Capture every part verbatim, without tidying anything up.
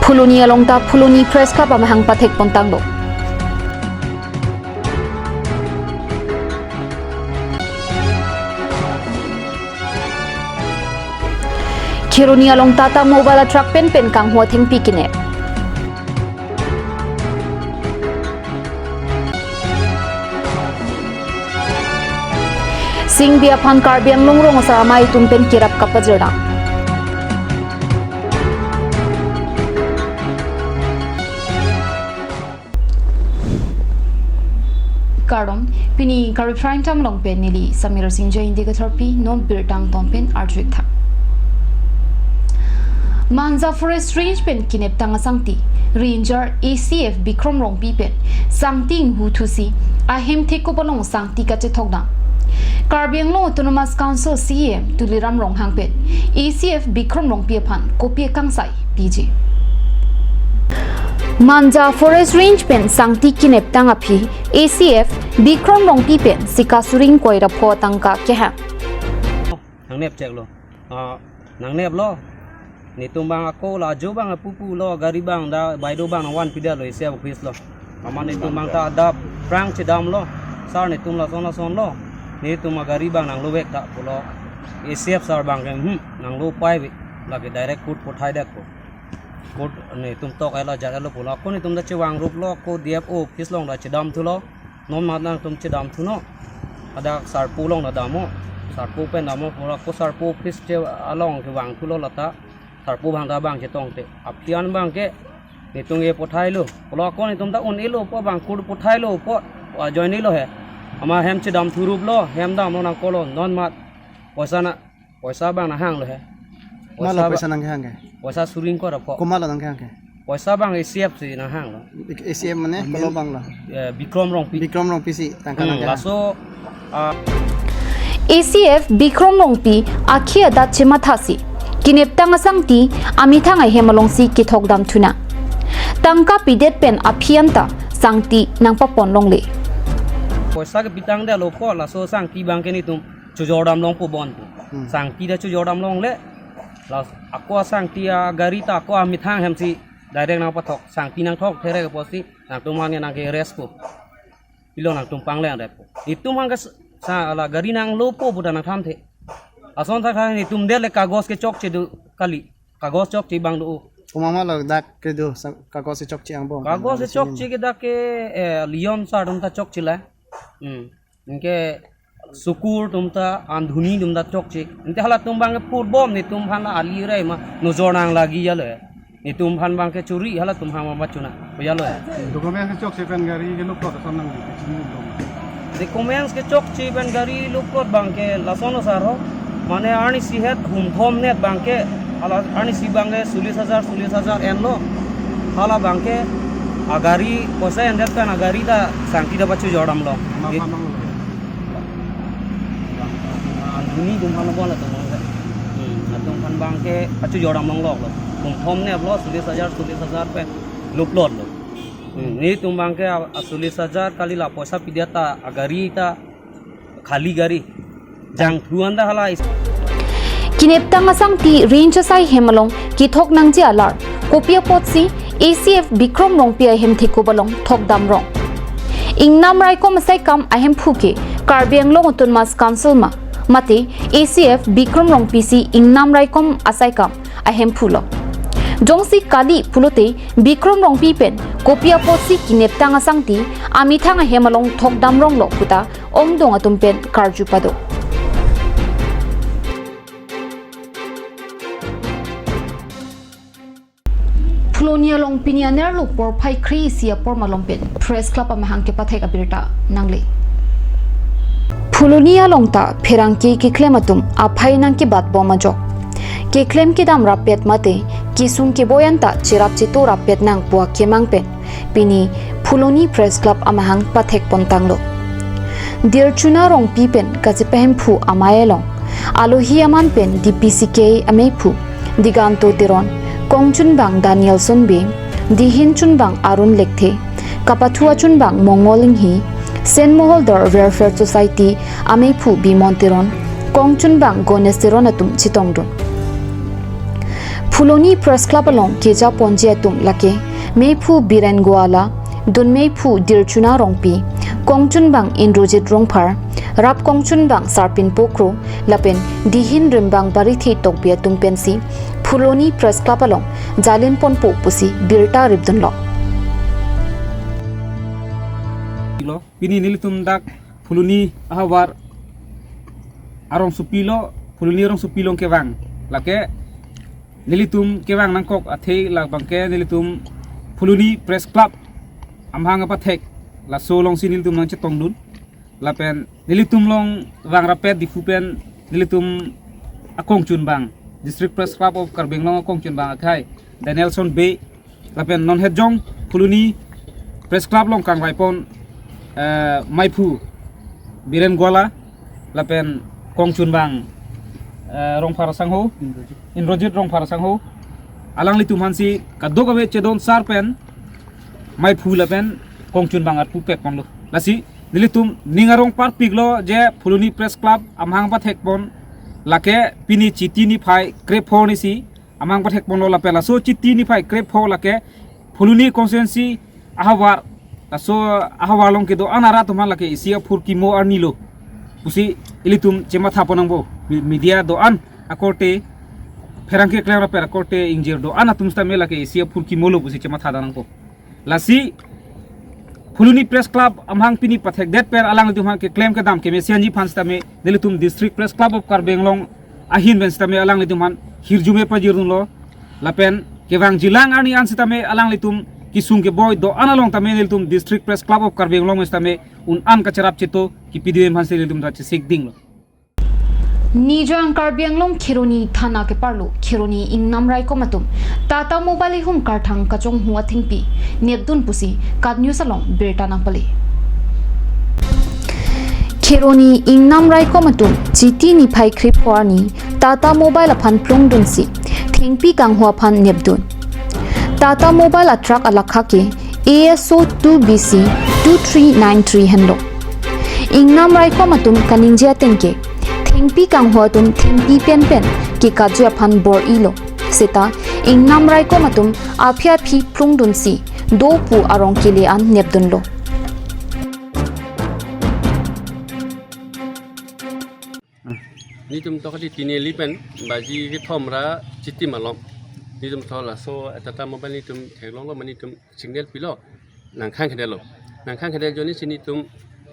Phuloni along ta Phuloni Press Club amahang pathek pontanglo. Kheroni along Tata Mobile a truck pen pen kanghu athengpi kinep. Singbi aphan Karbi Anglong rong asar amei atum pen kerap kapajirnang. Kardom, pini Karbi Prime Time along pen neli Samir Singja India Kathorpi, non birta angton pen arjuik tha. Manja Forest Range pen kineptang asangti, Ranger A C F Bikrom Rongpi pen sangti inghuthusi ahem thekup along sangti kachethokdam. Karbi Anglong Autonomous Council C E M Tuliram Ronghang pen A C F Bikrom Rongpi aphan kopi akangsai piji. Manja Forest Range pen sangti kineptang aphi A C F Bikrom Rongpi pen sika suring koi ra pho atangka kehang. Nangnep cheklo. Ah, nangneplo. Netum bang ako la ajo bang apupu lo, gari bang da baido bang nangvanpidetlo A C F office lo. Amat netum bang ta adap phrang chedamlo. Sir, netum lason lason lo. Netum agari bang nanglovek ta pulo. A C F sir bang ke, hmm, nanglo pai ve. Lake direct court pothai det ko. Court netum tok elo jat elo pulo. Ako netum ta chevang ruplo, ako D F O office along ta chedamthulo. Non mat nangtum chedamthunon. Hadak sarpo along ta damnon. Sarpo pen damnon pulo, ako sarpo office che along kevangthulo lata. Sarpo bang ta bang chetongte. Aphi an bang ke netum ke pothailo. Pulo ako netum ta un-elo po, bang court pothailo po. Ajoinelo he. Amat hem chedamthu ruplo, hem damlo nangkoklo, non mat. Poisa na, poisa bang nanghanglo he. Malo poisa ba-, poisa nanghang ke? Poisa suring koi ra pho. Komatlo nanghang ke? Poisa bang A C F si nanghanglo. A C F mane? Kolo bang lo? Eh, Bikrom Rongpi. Bikrom Rongpi si tangka, hmm, nanghang. Laso, ah, A C F Bikrom Rongpi akhei adat chemathasi kineptang asangti amethang ahem alongsi kethokdamthunang. Tangka pidet pen aphi an ta sangti nangpapon longle. Poisa kepitangdetlo pho, laso sangti bang ke netum chojordam longpo bon pu. Hmm. Sangti ta chojordam longle. Laso ako asangti agari ta ako amethang hemsi direct nangpathok. Sangti nangthok therek apotsi nangtum aphan ke nangke-arrest po. Pilo nangtum pangleng det po. Netum aphan ke s-, sa la gari nanglopo pu ta nangthamthe. Lason tha kha netum det le kagos kechokche do kali. Kagos chokche bang do. Komat malo dak kedo sa-, kagos kechokche angbong? Kagos kechokche ke dak ke, eh, Leon sir atum ta chokche la. Hmm. Anke Sukur atum ta, Andhuni atum ta chokche. Ante halatum bang ke phurbom netum aphan la ali rai ma nojor nanglagi ya le. Netum aphan bang ke churi halatum aphan ma chuna. Ko ya lo ya. Documents kechokche pen gari ke loplot ason nangji. Documents kechokche pen gari loplot bang ke lason lo sir ho. Mane arnisi het humthom net bang ke, hala arnisi bang ke solis hajar, solis hajar enlo. Hala bang ke agari poisa endet pen agari ta sangti ta pachojordamlo. Ma-, ma-, ma-, Andhuni atum aphan lo bon latum aphan. Hmm, latum aphan bang ke pachojordam longloklo. Humthom netlo, solis hajar, solis hajar pen loplotlo. Hmm, netum bang ke a, a solis hajar kali la poisa pidet ta agari ta khali gari. Jangthu an ta hala is- Kineptang asangti range asai hem along kethok nangji alar kopi apotsi A C F Bikrom Rongpi ahem thekup along thokdam rong. Ingnam raikom asaikam ahemphu ke Karbi Anglong Autonomous Council ma, mate A C F Bikrom Rongpi si ingnam raikom asaikam ahemphu lo. Jongsi kali pulote Bikrom Rongpi pen kopi apotsi kineptang asangti amethang ahem along thokdam ronglo puta ongdung atum pen karju pado. Phuloni along pini anerlo porphai kre-isi apor malom pen Press Club amahang kepathek abirta nangle. Phuloni along ta pherangke keklem atum aphai nangkebat bom ajok. Keklem kedam rappet mate kesung keboi an ta cherap cheto rappet nang pu akemang pen pini Phuloni Press Club amahang pathek pontanglo. Dirchuna Rongpi pen kachepahemphu amei along alohi aman pen D P C K ameiphu Diganto Teron, kongchunbang Danielson Bey, dihin chunbang Arun Lekthe, kapathu achunbang Mongol Inghi, Saint Moholdor Welfare Society ameiphu Bimon Teron, kongchunbang Ganesh Teron atum chetongdun. Phuloni Press Club along kejaponji atum lake meiphu Biren Goala, dunmeiphu Dirchuna Rongpi, kongchunbang Indrajit Rongphar, rap kongchunbang Sarpinpo Kro, lapen dihin rimbang Barithe Tokbi atum pensi Phuloni Press Club along jalinponpo pusi birta ripdunlo. Lo, pini nelitum dak Phuloni ahavar arongsopi lo, Phuloni arongsopi along kevang. Lake nelitum kevang nangkok athe labangke nelitum Phuloni Press Club amahang apathek laso alongsi nelitum nangchetongdun. Lapen nelitum along vang rapet Diphu pen nelitum akongchunbang, District Press Club of Karbi Anglong akongchunbang akhai Danielson Bey, lapen non hetjong Phuloni Press Club along kangvaipon, eh, meiphu Biren Goala, lapen kongchunbang, eh, Rongphar asangho, Indrajit Rongphar asangho, alanglitum aphansi kadokave chedon sar pen meiphu lapen kongchunbang arpu pekponlo. Lasi nelitum ning arong parpiklo je Phuloni Press Club amahang pathekpon, lake pini Chiti niphai krepho arnisi amahang pathekponlo, lapen laso Chiti niphai krepho lake Phuloni constituency ahavar, laso ahavar along kedo-an arat atum aphan lake isi aphurkimo arnilo pusi ilitum chemathapon nangpo. Mi-, media do-an akorte, pherangke keklem rapet akorte ingjir do-an atum sitame lake isi aphurkimolo pusi chemathadun nangpo. Lasi Phuloni Press Club amahang pini pathekdet pen alanglitum aphan keklem kedam kemesen ji aphan sitame nelitum District Press Club of Karbi Anglong ahin pen sitame alanglitum aphan hirjume pajirdunlo. Lapen kevangjilang arni an sitame alanglitum kesung keboi do-an along tame nelitum District Press Club of Karbi Anglong sitame un-an kacherap cheto kipidun aphansi nelitum ta chesikdinglo. Nijang Karbi Anglong Kheroni Thana keparlo Kheroni Ingnam Raikom atum Tata Mobile ehum karthang kachonghu athengpi nepdun pusi KAT News along birta nangpale. Kheroni Ingnam Raikom atum Chiti niphai krepho arni Tata Mobile aphan plungdunsi thengpi kanghu aphan nepdun. Tata Mobile a truck alakha ke A S O two B C two three nine three henlo. Ingnam Raikom atum kaningje ateng ke thengpi kanghu atum thengpi penpen kekatji aphan bor-ilo. Seta Ingnam Raikom atum aphi aphi plungdunsi do pu arong kele an nepdunlo. Netum tokadi tini eli pen baji kethom ra Chiti malom. Netum tho laso Tata Mobile netum theklonglo, mane netum signal pilo. Nangkhang kedetlo. Nangkhang kedet ajoine si netum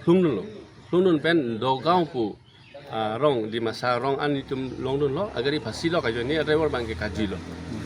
plungdunlo. Plungdun pen Dogaon pu, ah, rong, Dimasa rong an netum longdunlo. Agari phasi lok ajoine driver abangke kajilo.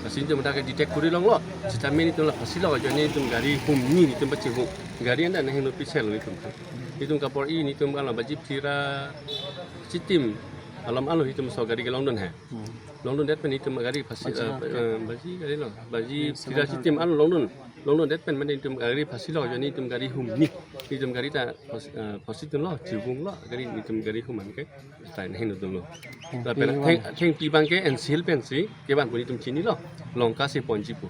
Phasi netum dak detect kuri longlo. Sitame netum la phasi lok ajoine netum gari humni netum pachihum. Gari anda nahingno pisel netum. Netum kabor-i netum kalo baji phli ra chitim alom alo netum laso gari kelongdun he. Hmm. Longdundet pen netum gari phasi, Baji eh, eh, baji gari lo. Baji phli ra chitim alo longdun. Longdundet pen mane netum gari phasi lok ajoine netum gari humni. Netum gari ta phas-, eh, phasi dunlo, chihumlo, gari netum gari hum anke. Ta nahingno dunlo. Hmm. Lapen theng, thengpi abangke N C L pensi kevan pu netum chinilo. Longka si ponji pu.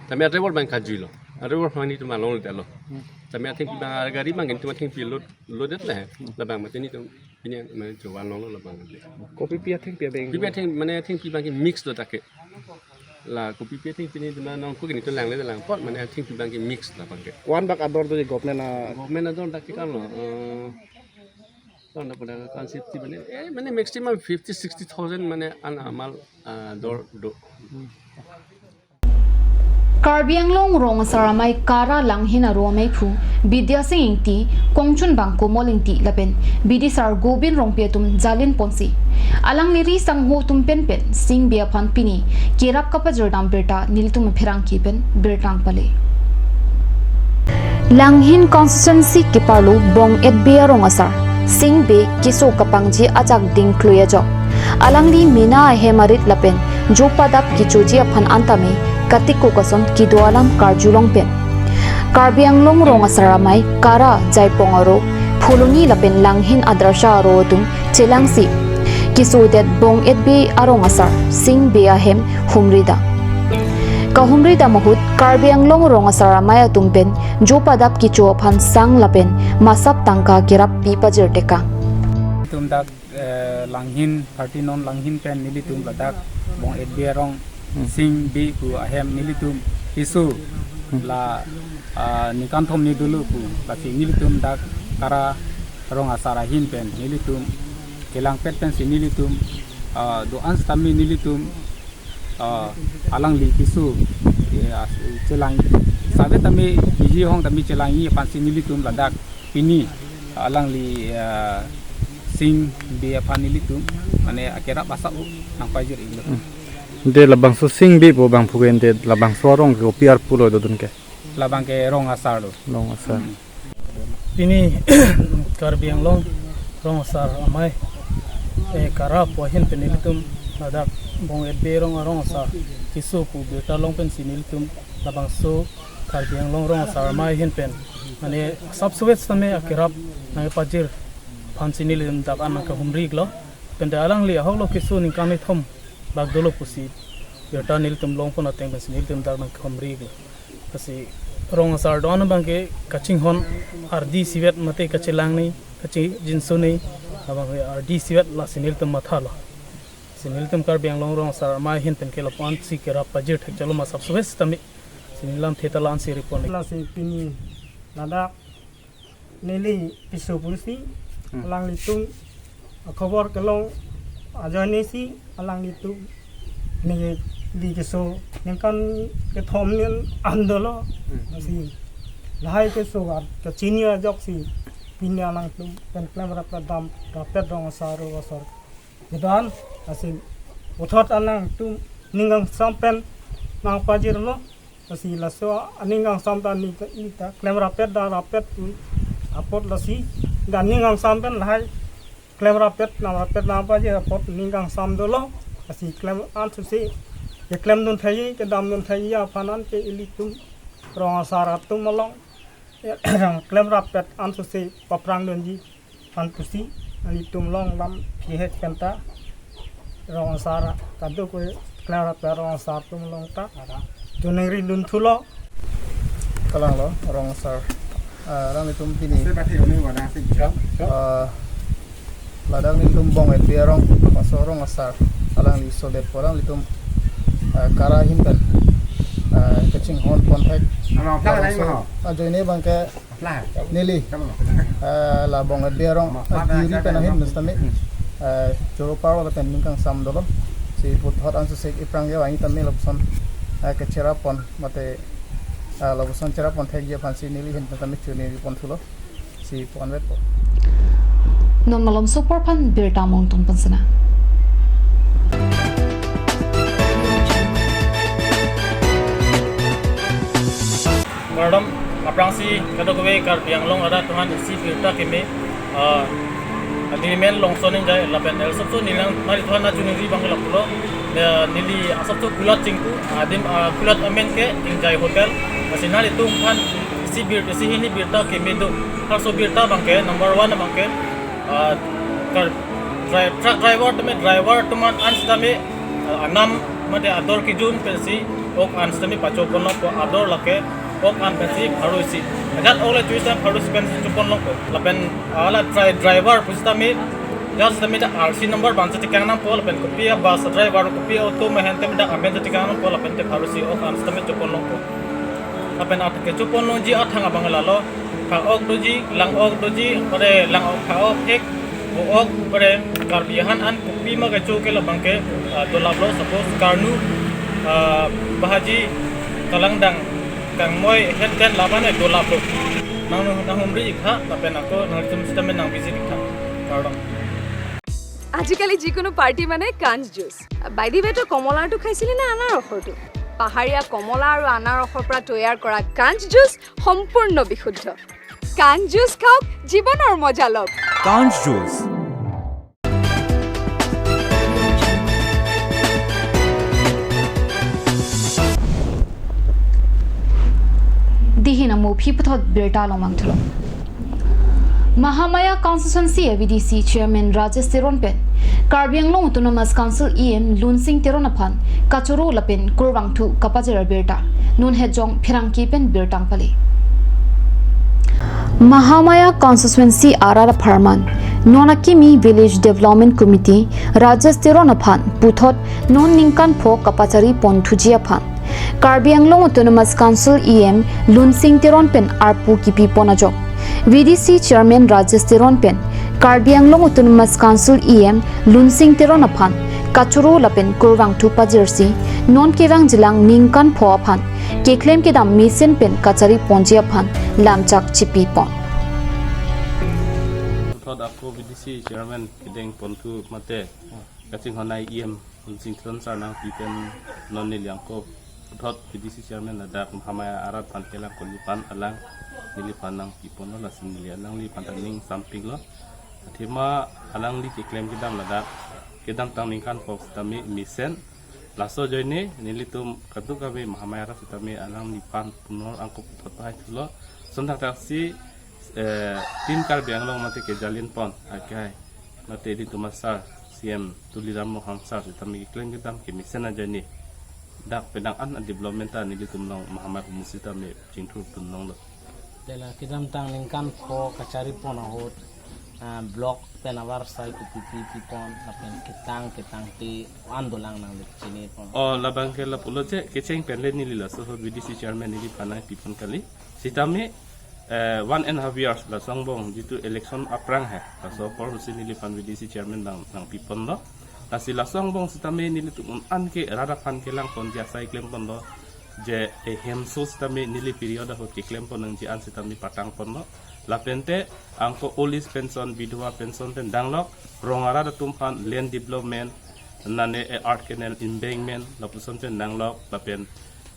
Tame driver abang kajuilo. Driver abang netum along detlo. Hmm. Tame thengpi abang gari abang netum thengpi load, load det le. Labang mate netum pini mane jovan longlo labang. Kopi pi athengpi abang? Kopi pi atheng, mane thengpi abangke mix do take. La kopi pi athengpi netum nangkok netum langle lang pot, mane thengpi abangke mix labangke. Ko-an bak ador do je government a? Government ador dak ke kan lo, eh, ko-an dak pada kan safety mane, eh, mane maximum fifty, sixty thousand mane an amal, ah, dor do. Karbi Anglong Rong Asar Amei KARA Langhin aro ameiphu Bidya Sing Ingti, kongchunbang Komol Ingti lapen bidisar Gobin Rongpi atum jalinponsi alangli ri sangho atum penpen Sing Bey aphan pini kerap kapajirdam birta nelitum apherangke pen birta nangpale. Langhin constituency keparlo Bong-et Bey arong asar Sing Bey keso kapangji ajak dingklui ajok. Alangli mena ahem arit lapen jopadap kechoji aphan antame katiko kason kedo alam karjulong pen Karbi Anglong Rong Asar Amei KARA Jaipong aro, Phuloni lapen Langhin Adarsha aro atum chelangsi kesodet Bong-et Bey arong asar Sing Bey ahem humridam. Kahumridam ahut Karbi Anglong Rong Asar Amei atum pen jopadap kecho aphan sang lapen masap tangka kerap pi pajirtekang. Netum dak, eh, Langhin, party non Langhin pen nelitum ladak Bong-et Bey arong Hmm. Sing Bey pu ahem nelitum keso Hmm. la, ah, ningkan thom ni dolo pu, lasi nelitum dak Kara rong asar ahin pen nelitum kelangpet pensi nelitum, ah, do-an sitame nelitum, ah, alangli keso, eh, as-, chelang save tame, biji hong tame chelangji aphansi nelitum ladak pini alangli, ah, Sing Bey aphan nelitum mane akerap asap nangpajir iklo. Hmm. De labangso Sing Bey pu abangphu ke, de labangso arong ke kopi arpu lo dodun ke? Labang ke rong asar lo. Rong asar. Hmm. Pini Karbi Anglong rong asar amei, eh, Kara pu ahin pen nelitum ladak Bong Etbe rong arong asar keso pu birta long pensi nelitum labangso Karbi Anglong rong asar amei ahin pen mane asap suwet sitame akerap nangpajir aphansi nelitum dak an nangkehumri iklo. Pen de alangli ahok lo keso ningkan ni thom bak dolo pusi birta nelitum longpon ateng pensi nelitum dak nangkehumri iklo. Lasi rong asar do-an abang ke kachinghon ardi isivet mate kachelang ni, kachejinso ni, abang ke ardi isivet lasi nelitum mathalo. Si nelitum Karbi Anglong rong asar amei ahin pen ke lapu-ansi kerap pajir thekchelo ma asap suwet sitame. Si neli lamthe ta la-ansi report ni. Lasi pini ladak neli keso pusi Hmm. alanglitum akhobor kelong ajoine si alanglitum neli keso ningkan kethom ni an dolo. Hmm. Si lahai keso kachini ajoksi pini alangtum pen klemrap kedam rapet rong asar rong asar kedo-an, lasi puthot alangtum ning kangsam pen nangpajirlo. Lasi laso aning kangsam ta neli ta, neli ta klemrapet dam rapet pu apot, lasi dak ning kangsam pen lahai klemrapet dam rapet nangpajir apot ning kangsam dolo. Lasi klem ansose, keklemdun thekji, kedamdun thekji aphan an ke ilitum rong asar atum along klemrapet ansose paphrangdunji aphan pusi nelitum along lam pihek penta rong asar kadokave klemrapet rong asar atum along ta choningri dunthulo. Kalang lo rong asar, ah, alanglitum pini, ah, ladak nelitum Bong Etbe arong, paso rong asar alangli sodet pu alanglitum, ah, Kara ahin pen, ah, kachinghon pon thek. Ano, kala lain laso maho. Ajoine abang ke Lah. Neli, Kamu. Eh, la Bong Etbe arong, Kamu. Ah, Biri pen ahin mestami. Hmm. Eh, choro paro lapen ning kangsam dolo. Si puthot ansose iphrang yo ani tame lapuson, eh, kecherap pon mate, eh, lapuson cherap pon thekji aphansi neli ahin tame choningri ponthulo. Si ponvet po. Non malom sopor aphan birta mongtun pansina. Kardom, aphrangsi kadokave Karbi Anglong arat atum aphan isi birta keme, ah, agreement longson ingjai lapen el sopso nilang nari tuhan na chuniri bang lapulo, eh, neli asopso kulat chingku, adim, ah, kulat amen ke Ingjai Hotel, lasi nanglitum aphan isi bir, isi hini birta keme do, halaso birta abang ke, number one abang ke, ah, kar, dri-, truck driver tame, driver atum an sitame, ah, anam mate ador kejun pensi ok an sitame pacho ponlongpo, ador lake ok an pensi pharo isi. Ajat ok le choisi tame pharo isi pensi cho ponlongpo. Lapen, ah, la dri-, driver pusitame, ajat sitame ta R C number abang si tekang nangpo, lapen kopi a bus driver, kopi auto ma ahin tame ta amen si tekang nangpo, lapen te pharo isi ok an sitame cho ponlongpo. Lapen at kecho ponlongji athang abang lalo, pha ok doji, lang ok doji, ore lang ok, pha ok, thek, vo ok, ore Karbi ahan an kopi ma kecho ke labang ke, ah, dolaplo, suppose karnu, ah, bahaji, kalangdang, kangmoi, henten laban e dolaplo. Nang, nanghumri iktha, lapen ako nangtum sitame nang visit iktha. Kardom. আজিকালি যিকোনো পাৰ্টি মানে কাঞ্চ juice. By the ৱে, তই কমলাৰটো খাইছিলি নে আনাৰসৰটো? পাহাৰীয়া কমলা আৰু আনাৰসৰ পৰা তৈয়াৰ কৰা কাঞ্চ জুচ সম্পূৰ্ণ বিশুদ্ধ। কাঞ্চ জুচ খাওক, জীৱনৰ মজা লওক। Kanch Juice. Dihin amo aphi puthot birta longmang thulo. Mahamaya Constituency A V D C Chairman Rajesh Teron pen Karbi Anglong Autonomous Council E M Lunsing Teron aphan kachoro lapen kurvangthu kapajir abirta non hejong pherangke pen birta nangpale. Mahamaya Constituency arat apharman non akimi Village Development Committee Rajesh Teron aphan puthot non ningkan pho kapachari ponthuji aphan Karbi Anglong Autonomous Council E M Lunsing Teron pen arpu kipi pon ajok V D C Chairman Rajesh Teron pen Karbi Anglong Autonomous Council E M Lunsing Teron aphan kachoro lapen kurvangthu pajirsi non kevang jilang ningkan pho aphan keklem kedam mesen pen kachari ponji aphan lamchak chipi pon. Puthot ako V D C Chairman kedeng ponthu mate kachinghon ai E M Lunsing Teron sir nangpi pen non neli ako puthot V D C Chairman ladak Mahamaya arat aphan kelang koli aphan alang neliphan nangpi ponlo, lasi neli alangliphan ta ning sampiklo. Athema alangli keklem kedam ladak kedamtang ningkan pho sitame mesen. Laso ajoine nelitum kadokave Mahamaya arat sitame alangliphan punor angko puthot pahai thulo. Lason thakthaksi, eh, Team Karbi Anglong mate kejalin pon akai mate ilitum a sir C M Tuliram Ronghang sir sitame keklem kedam kemesen ajoine dak penang an a development ta nelitum along Mahamaya humu sitame chingthur tun longlo. Dela kedamtang ningkan pho kachari pon ahut, ah, block pen avarsai kopi pi pipon lapen ketang ketangte an dolang nangli chini pon. Oh, labang ke lapulo je kecheng pen le neli laso ahut V D C Chairman neliphan nangpi pon kali. Sitame, eh, one and half years laso angbong jitu election aphrang he, laso apor si neliphan V D C Chairman nang nangpi ponlo. Lasi laso angbong sitame nelitum un an ke rat aphan kelang ponji asai klem ponlo. Je, eh, hemso sitame neli period ahut keklem pon nangji an sitame patang ponlo. Lapente angko old age pension, bidhwa pension pen danglok, rong arat atum aphan land development, nane, eh, art canal embankment lapuson pen danglok, lapen,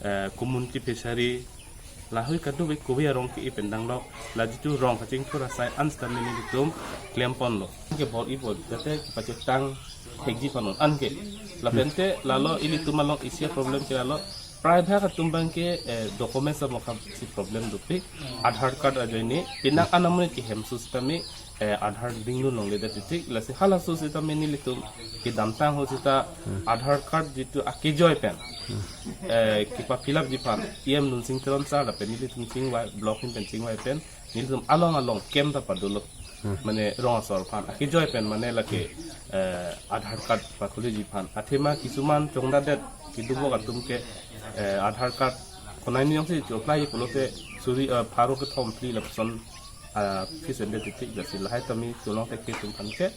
eh, community fishery, lahui kadokave kove arong ke-e pen danglok, la jitu rong kachingthur asai an sitame nelitum klem ponlo. Ke bor-i bor jate kepachethang thekji pon un an ke. Lapente lalo ilitum along isi a problem ke lalo prai bhag atum abang ke, eh, document sa mokha si problem dopik. Aadhaar card ajoine penang an amonit ke hemso sitame, eh, Aadhaar link lo longledet titik, lasi halaso sitame nelitum kedamtang ahut sita Aadhaar card jitu akejoi pen, eh, kepa fill up ji aphan E M Lunsing Teron sir lapen nelitum chingvai, block ahin pen chingvai pen nelitum along along camp ta padolo. Mane rong asor aphan akejoi pen mane lake, eh, Aadhaar card pakhuliji aphan. Athema kisuman chongdadet kedobok atum ke, eh, Aadhaar card konai ni jongsi cho-apply pulote suri, eh, pharo kethom phli lapuson, ah, fees endet titik, lasi lahai tame cholong thekthe atum aphan ke,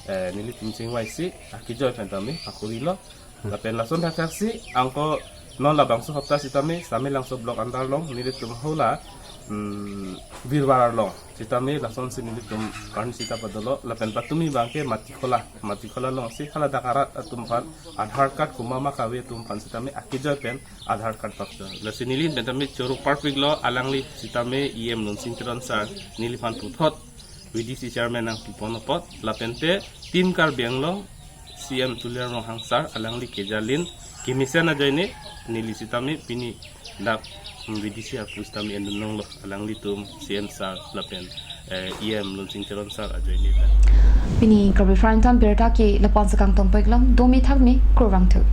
eh, nelitum chingvaisi akejoi pen tame pakhurilo. Lapen lason thakthaksi angko non labangso hapta sitame Samelangso block under along nelitum hala, mm, Birwar along sitame lasonsi nelitum karni sita padolo, lapen patumi abang ke Matikhola, Matikhola alongsi haladak arat atum aphan Aadhaar card komat ma kave atum aphan sitame akejoi pen Aadhaar card pak. Lasi neli pen tame choro parpiklo, alangli sitame E M Lunsing Teron sir neliphan puthot V D C Chairman nangpi pon apot, lapente Team Karbi Anglong C M Tuliram Ronghang sir alangli kejalin kemesen ajoine neli sitame pini dak V D C arpu sitame endun longlo, alanglitum C M sir lapen, eh, E M Lunsing Teron sir ajoine ta. Pini Karbi Prime Time birta ke lapu-an si kangtonpiklo, domi thakmi, kurvangthu.